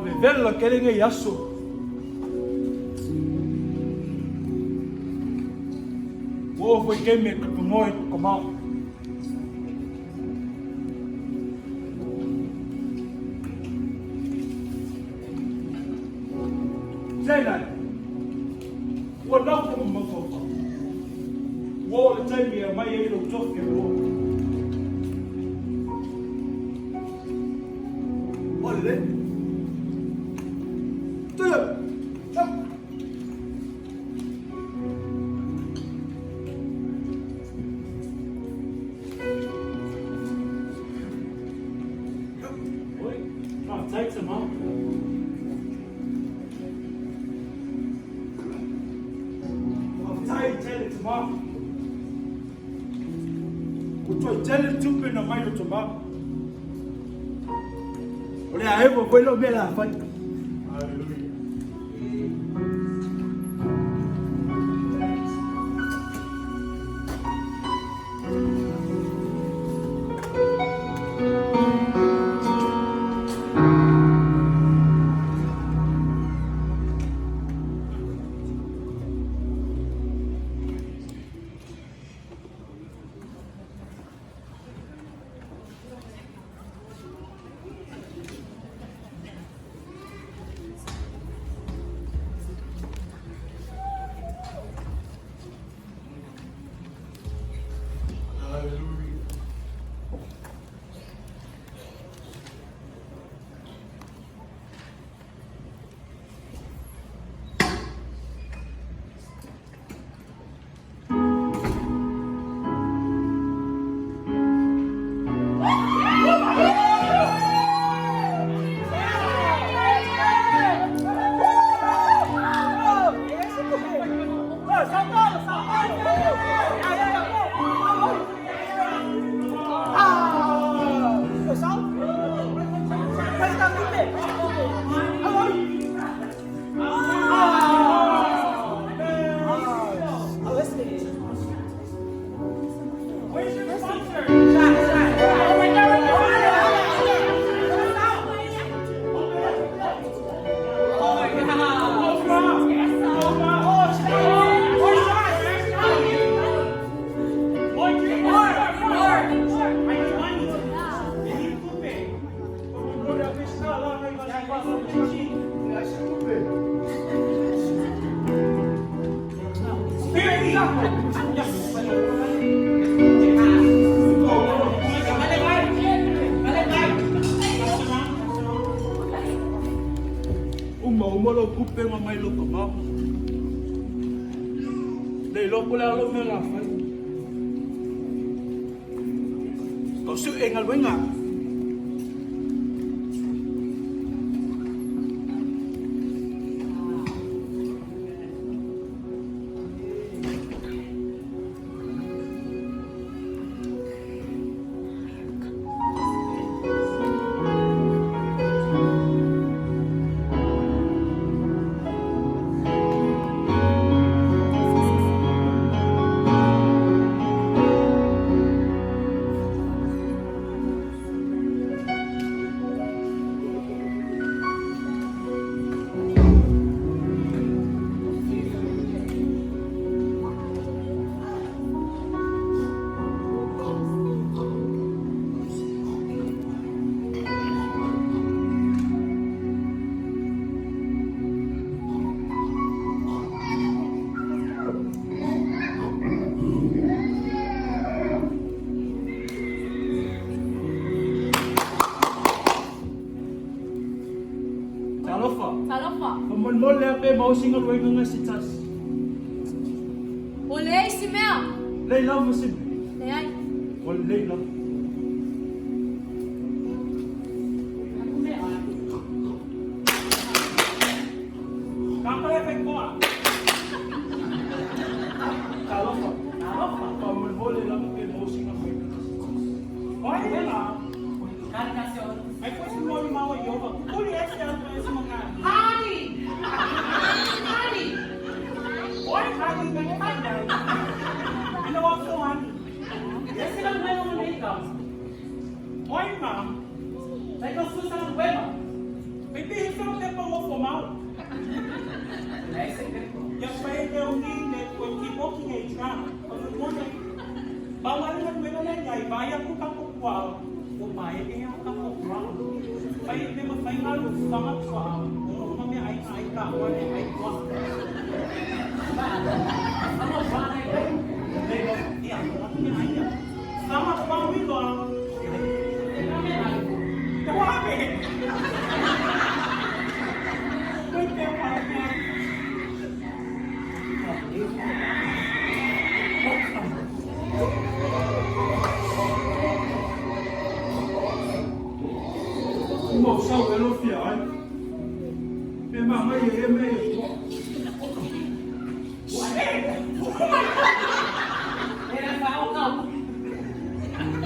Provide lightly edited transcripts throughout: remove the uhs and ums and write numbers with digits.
Vevela tele nei aso. Ua oo foi taimi e tutunoa i tutamao. Seilai, ua nau koʻu mafaufau. Ua oo le taimi e aumai ai lou tofi e lua. Ua lelei. Tuia! Oi, faafetai tama. Faafetai tele tama. Ua toe tele tupe na mai lo tama. O le a ewa foi lo mea la fai. Hallelujah. Hallelujah. Uma uma lou kupe ma mai lou tama. Le iloa po o le a lou mea la fai. Tau sue galuega. Talofa. Talofa. Faamolemole lea pe maua se galuega nga se tasi. Ua leai se mea. Leai lava se mea. Leai. Ua lelei lava. Talofa. Talofa. Faamolemole lava pe maua se galuega nga se tasi. Pau lava le galuega lea i ai, vaai atu tatou puaa ua paele a tatou puaa. Fai, pe mafai ona alu e fafaga puaa ona uma meaai na ai taua le ai puaa. Ia, o meaai ia. Fafaga puaa ui loa. Ua ave. Koe pe wā. Mo sau e lo fia ai. Pe ma mai e me e tua.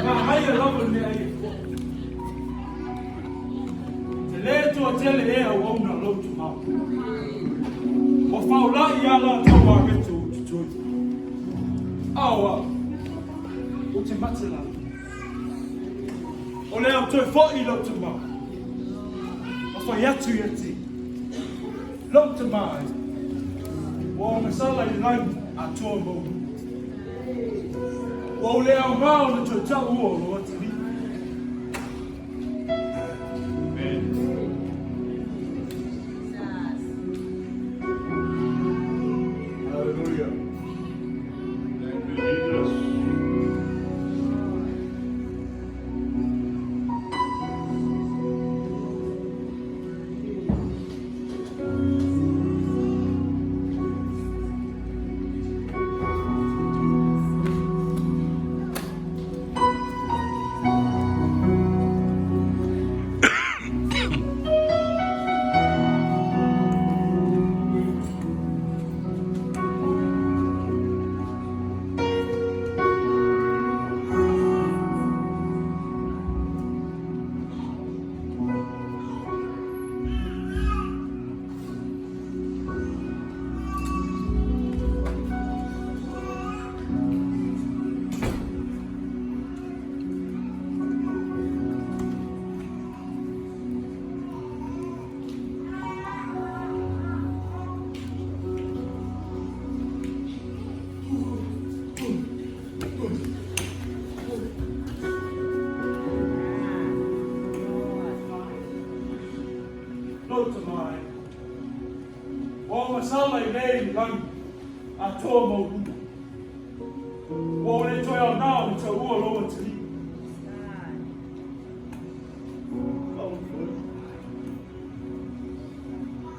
Ma mai e lava me ai e tua. Te le tua tele e au au na lau tu mau. O whaula i ala tau a retu u tutui. Awa, o te mate la. O le au toi fo i lau tu mau. O whai atu i ati. Lau te mai. Ua o masala i langi a toa mau. Ua o le au ngā o na toi tau ua o lo atili. Amen. Hallelujah. Thank you, Jesus. Lau te mai. Ua o masala i lei i langi a toa mau luma. Ua o le toe au nā o le tau ua lo atili.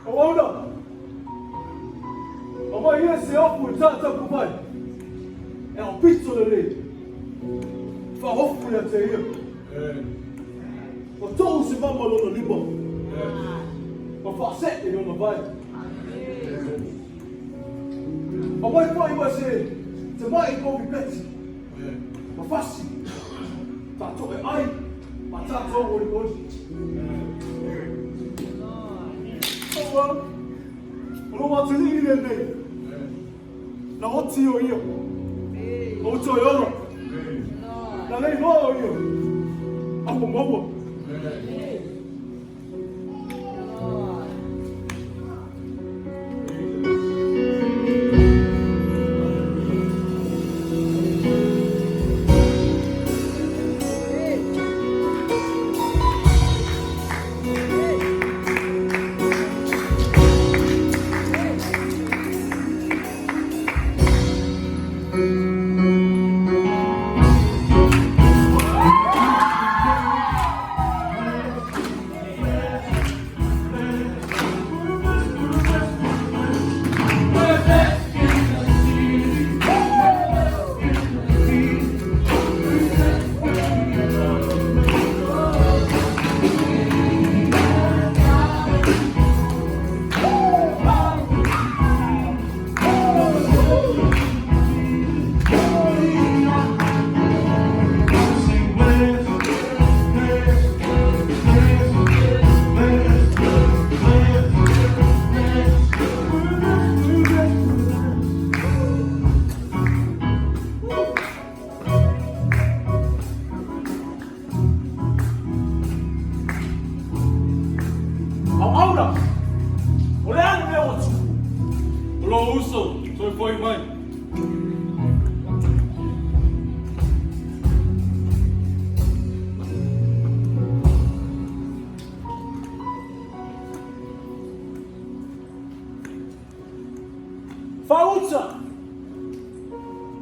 O auna. O mai e se ofu e tātapu mai. E au pito le le. Whahofu ia te ia. O tō se mama lona lima. O whaasete i ona vai. O mai whai mai se te mai i kovi peti. Ma fasi. Tā e ai. Ma tātou ori ori. O wa. O lo matili i le nei. Na oti o ia. O toi ora. Na lei loa o ia. A mo maua. Au auna. O le anu mea ua tupu. O lo uso, toi foi mai.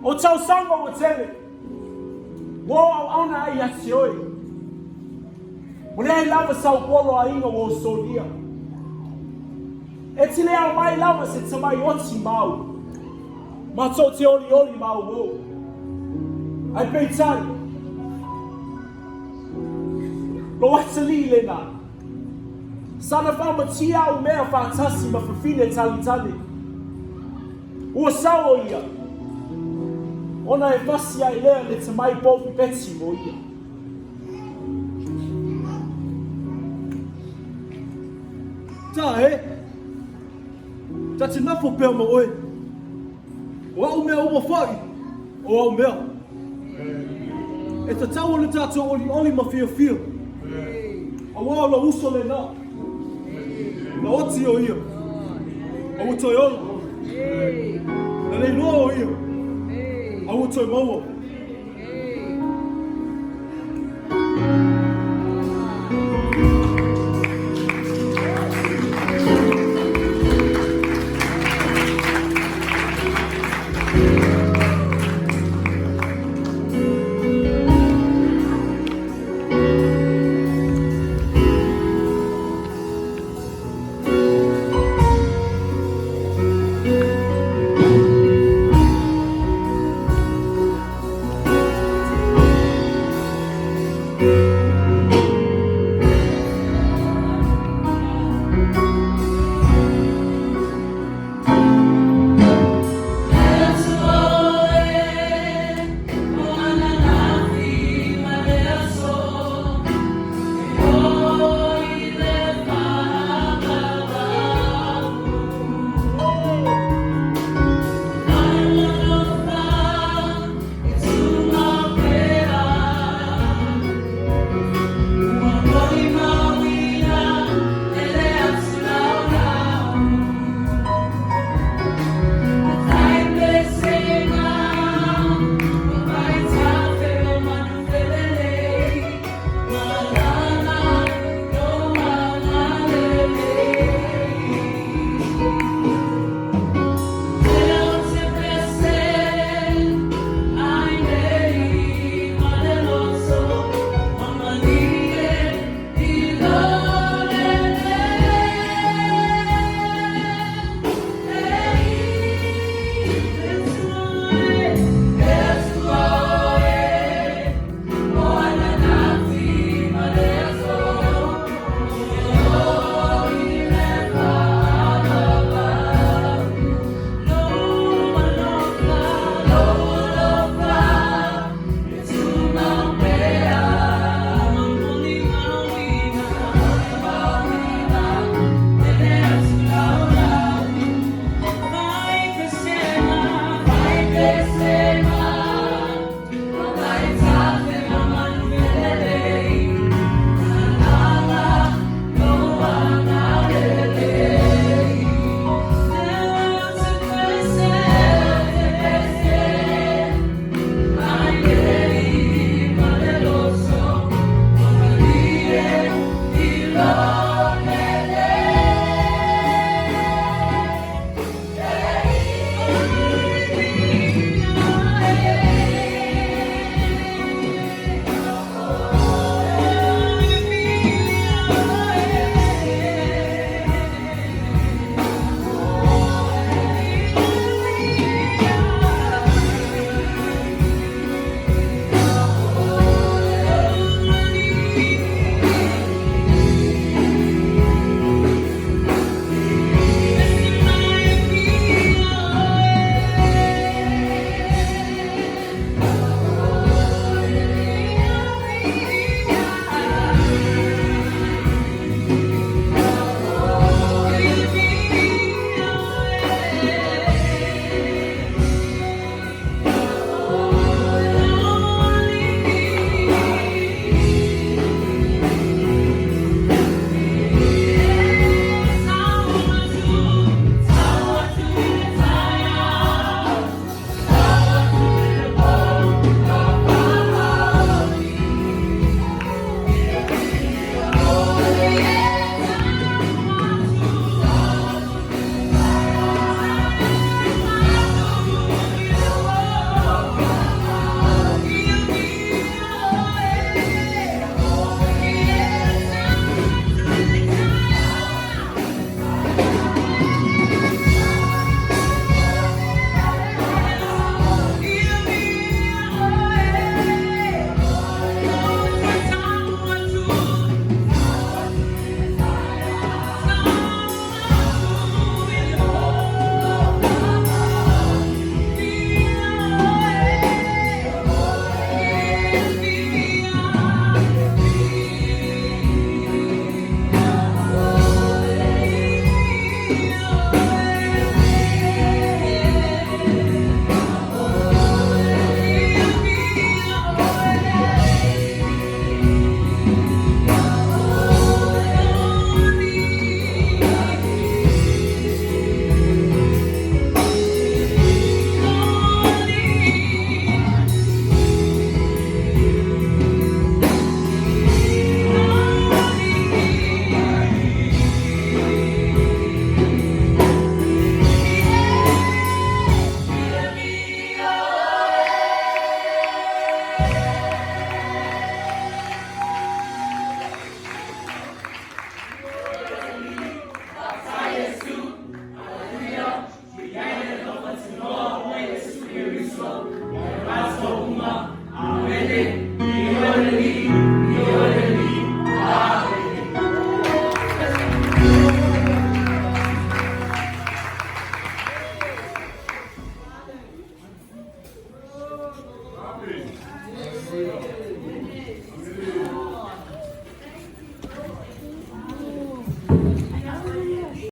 O tausaga ua tele, ua o auauna ai ia te oe. Ua leai lava sau poloaiga ua ou solia. E te le ao mai lava se tamai oti mau, matou te olioli ma auou. Ae peitai, lou atalii lena, sana faamatia au mea faatasi ma fafine talitali. Ua sao o ia, ona e fasi ai lea le tamai povi peti mo ia. Ta e, ta te nafo pea ma oe. O au mea uma fo'i, o au mea. E tatau ona tatou olioli ma fiafia. Auā o lou uso lenā. Na oti o ia. A ua toe ola. Na leiloa o ia. A ua toe maua.